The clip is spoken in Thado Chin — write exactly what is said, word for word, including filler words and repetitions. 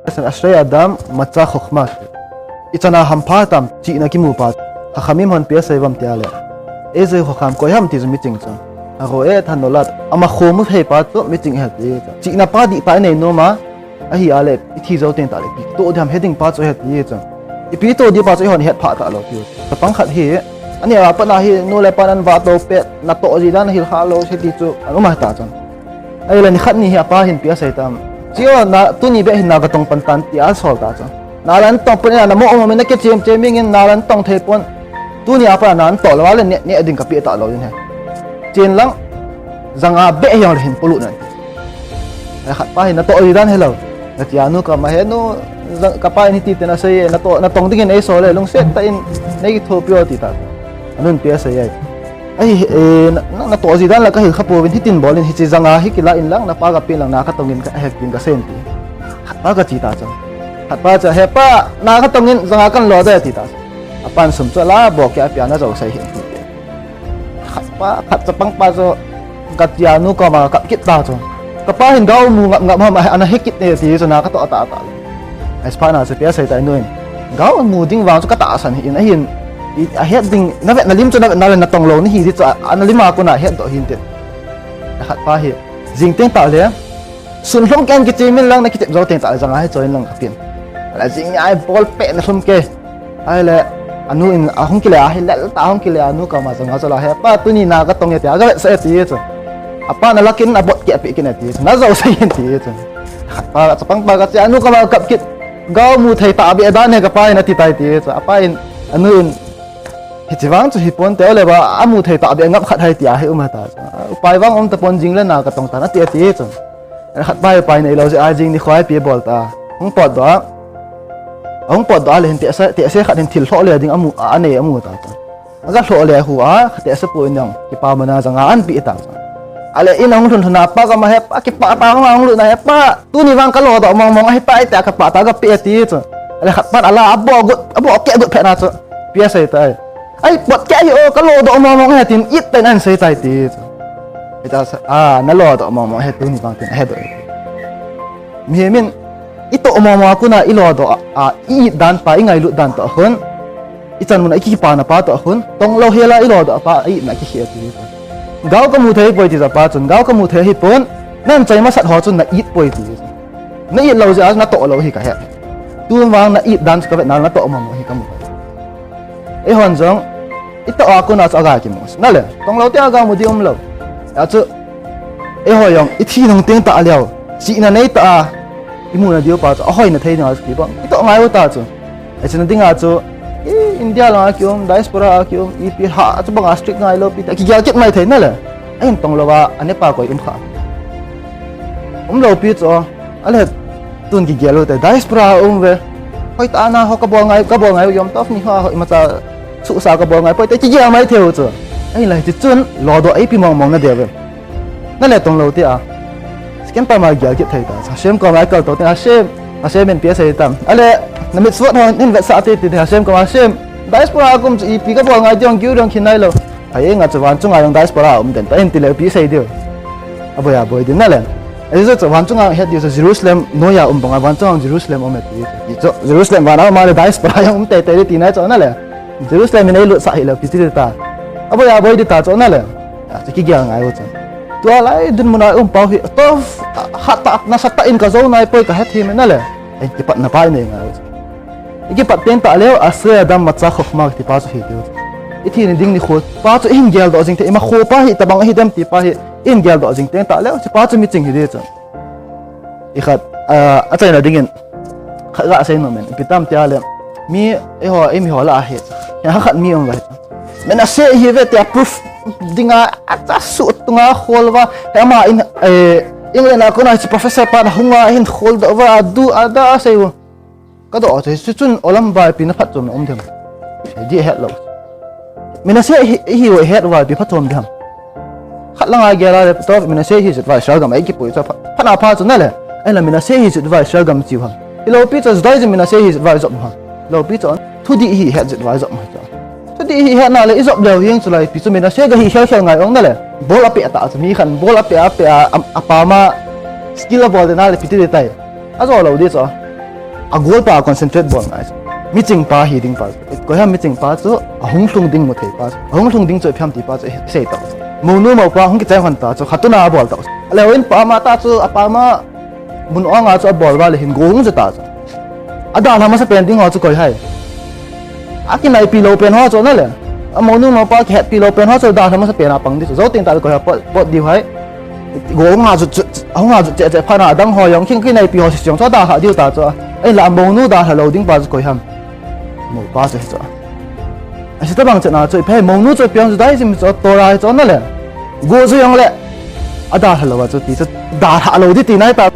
Ashrei Adam Matzah Chokhmah. Ichan a hampha tam chihna kimu pa. Chacham in hon ipi asei uvem tia le, Ezra Chokhmah koi ham ti chu miching chun, Haroe et Hanolad, ama khomu thei pa chu miching ahi ti chu. Chihna pa dihtah inei nom a, ahi a le, ithi jou teng tah le, ipi kitoh ding ham, he ding pa chu ahi ti chu. Ipi toh ding pa chu eihon ihet phah talou pi. Chapang khat hi, aneo a pat na hi, nu le pa nan vahto pet, natoh ji dan ahil kha lou, se ti chu, ana um ahi ta chun. Ahile nikhat ni hi apa hin ipi asei tam. Chi o, na, tuni beh hin na katong pan tan tia asol ta chu. Na la natong pon in, na mo mo min na kichem chem in, na la natong thei pon. Tuni a pat na natoh lou a le neh, neh ding kapeh talou ding ahi. Chen lang, janga beh hijongle hin polut nan. Khat pa hin natoh ji dan hilou. Kati a, nu kama, he nu, jang, kapa in hiti tin asei e, natoh, natong dingin eisol e, lungset tah in nei kithopi o ti ta. Anun ipi asei e. Ahi, eh, na, na, natoh ji dan la kahil kha pouvin, hitin bol in, hiche janga hi kila in lang, napa kapen lang, na katong in ka, he tin kasei in ti. Khat pa kache ta chu. Khat pa chu, he pa, na katong in, janga kan lo de ti ta. Apan sum chu ala bol kit a, apia, na jou sei hih in ti. Khat pa, khat chapang pa chu, kati a, nu koma kakap kit ta chu. Kapa hin gao mu ngap ngap ham, ana he kit e ti chu, na katoh ta ta. Ahi phat na chu ipi asei ta, nu in, gao mu ding vang chu katahsan hih in, ahin, i, ahet ding, navet na lim chu navet na le natong lou nahi ti chu, a, ana lim a kona hetdoh hih in tin. Khat pa hi, jing teng tah le, sun lhum kei in kichem in lang, na kitep jou teng tah le, janga hi choi in lang kapen. Ala jing nia bol peh na lhum kei. Ahile, anu in ahung kile a, hi lel tah ahung kile a, nu koma janga chu la, he pa, tuni na katong e tia, gavetsah e ti chu. Apan alak in abot keh apeh kit e ti chu. Na jou sei in ti chu. Khat pa, chapang pa kache a, nu koma kakap kit. Gao mu thei tahbeh dan e kapa in ati tai ti chu. Apa in, anu in, hiche vang chu hi pon te o le ba, amu thei tahbeh ngap khat hai tia hi um ahi ta chu. Upai vang um tapon, jing le na katong tan ati ati chu. Khat pa hi upai neilou jeh a jing nikho a ipi abol ta. Hung potdoh a. Ahung potdoh a le hin tehse, tehse khat hin thil lhoh le ding amu, a, anei amu ta chu. Aga lhoh le hu a, tehse pu in jong, kipa mana janga ahin pe ta chu. Ale in ahung lhun lhun a, pa koma, he pa, kipah tah a ahung lut na, he pa, tuni vang kalodoh mong mong ahi tai tia, kipah tah a kapeh e ti chu. Ale khat pan ala aboh got, aboh keh got phat na chu. Ipi asei tai. Ahi pot keh ahi o, kalodoh mong mong ahi tin, it tah in ahin sei tai ti chu. Hita sa, a, nalodoh mong mong ahi tuni vang tin, ahedoh e. Mihem in, itoh mong mong a kona ilodoh a, a, i-it dan pa, ingailut dan toh khun, ichan mun a ikipana pa toh khun, tong lou hel a ilodoh pa, a-itna kikhel ti chu. Gao kamu thei poi ti chu apa chun, gao kamu thei hipon, nahin choi masat ho chun na-it poi ti chu. Na-it lou jeh a natoh lou hi kahe. Tun vang na-it dan chu kavet na, natoh mong mong hi kamu. Eihon jong, itoh a kona chu aga kimu. Na le, tong lou tia aga mu ding umlou. Achu, eiho jong, ithi nung teng tah leu, chihna nei tah a, imuna diu pa chu, ahoina thei dinga chu kibang. Itoh ngai u ta chu. Hiche na dinga chu, i India langa kium, diaspora a kium, ipi ha, chubanga strict ngai lou pi ta, kigel kit mai thei na le. Ahin tong lou a, anepa koi um kha. Umlou pi chu, ale tun kigel u te, diaspora a um ve. Hoitah a na ho kabol ngai, kabol ngai u jom tof ni ho, imacha suhsa kabol ngai poi te, kigel mai thei u chu. Ahinla hiche chun, lodoh eipe mong mong na deu ve. Na le tong lou tia. Second pa ma gel kit thei ta. Hashem koma ikal to teng, Hashem, Hashem in ipi asei tam. Ale, na mitzvot ho hin vetsah te ti, Hashem koma, Hashem, diaspora a kaum chu ipi kabol ngai ding, giu ding khin nailou. Hijeh a chu van chunga jong diaspora a um den ta, ahin ti le ipi sei diu. Aboi aboi din na le. Ahi chu van chunga het diu chu Jerusalem noiya um banga van chunga Jerusalem um e ti. Ti chu Jerusalem van a um a le diaspora jong um tei tei ti na chu na le. Jerusalem in eilutsah hih leh ipi ti ta. Aboi aboi di ta chu na le. Achu kigel ngai u chu. Tua lai dinmun a um pau hi, tof, hatah, nasatah in kajou nai poi kahe thei me na le. Ahin kipatna pa inei ngai u chu. Ikipat teng tah leu, Ashrei Adam Matzah Chokhmah ti pa chu hi diu. Ithi ni ding nikho pa chu ihin geldoh jing thei, ima kho pa hi tabang ahi dem ti pa hi, ihin geldoh jing teng tah leu, hiche pa chu miching hi diu chu. Ikhat, a, achaina dingin, khat gasei nom in, ipi tam tia le, mi, eiho, eimi ho lah a hi, hakhat mi um uva hi. Menashe ihi uve tia proof dinga, acha suh tunga khol uva, hi ama in, eh, England a kona hiche professor pan ahunga, ahin kholdoh uva, adu, ada, asei u. Kadoh chu, hiche chun olam uva ipi na phatchomna um dem. Di het lou. Menashe ihi, ihi uva het uva ipi phatchom dem. Khat langa gel a le tof Menashe ihi jeh uva Israel gam a eikipui chu pha, phat na pha chu na le. Ahinla Menashe ihi jeh uva Israel gam chi u ham. Hilou pi chu Judaism Menashe ihi jeh uva ijop u ham. Hilou pi chu thudih ihi het jeh uva ijop u ham chu. Thudih ihi het na le ijop leu hing chu lai pi chu Menashe gahi khel khel ngai ong na le. Bol apeh ta chu mi khan bol apeh apeh a, a, apam a skill abol de na le ipi ti di tai. Ajo lou di chu. Agol pa concentrate bol ngai. Miching pa hi ding pa. Koi ham miching pa chu ahung lhung ding mu thei pa. Ahung lhung ding chu phiam ti pa chu sei ta. Mounu mopa hung kichai hon ta chu khatuna abol ta. Leo in pa ma ta chu apa ma mun ong a chu abol va le hin go hung chu ta chu. Adalha masa pen ding ho chu koi hai. Akinaipi lou pen ho chu na le. Amounu mopa kihetpi lou pen ho chu dalha masa pen a pang di chu. Zo ting ta le koi ha pot, pot diu hai. Go hung a chu, chu, chu, hung a chu che, che pha na dang ho jong king kinaipi ho si jong chu dalha diu ta chu. Ei la mounu dalha lou ding pa chu koi ham. Mopa chu hi chu. Asi ta bang chena chu, ipi mounu chu piang chu dai jim chu, Torah chu na le. Go chu jong le. Adalha lou a chu ti chu dalha lou di ti nai ta.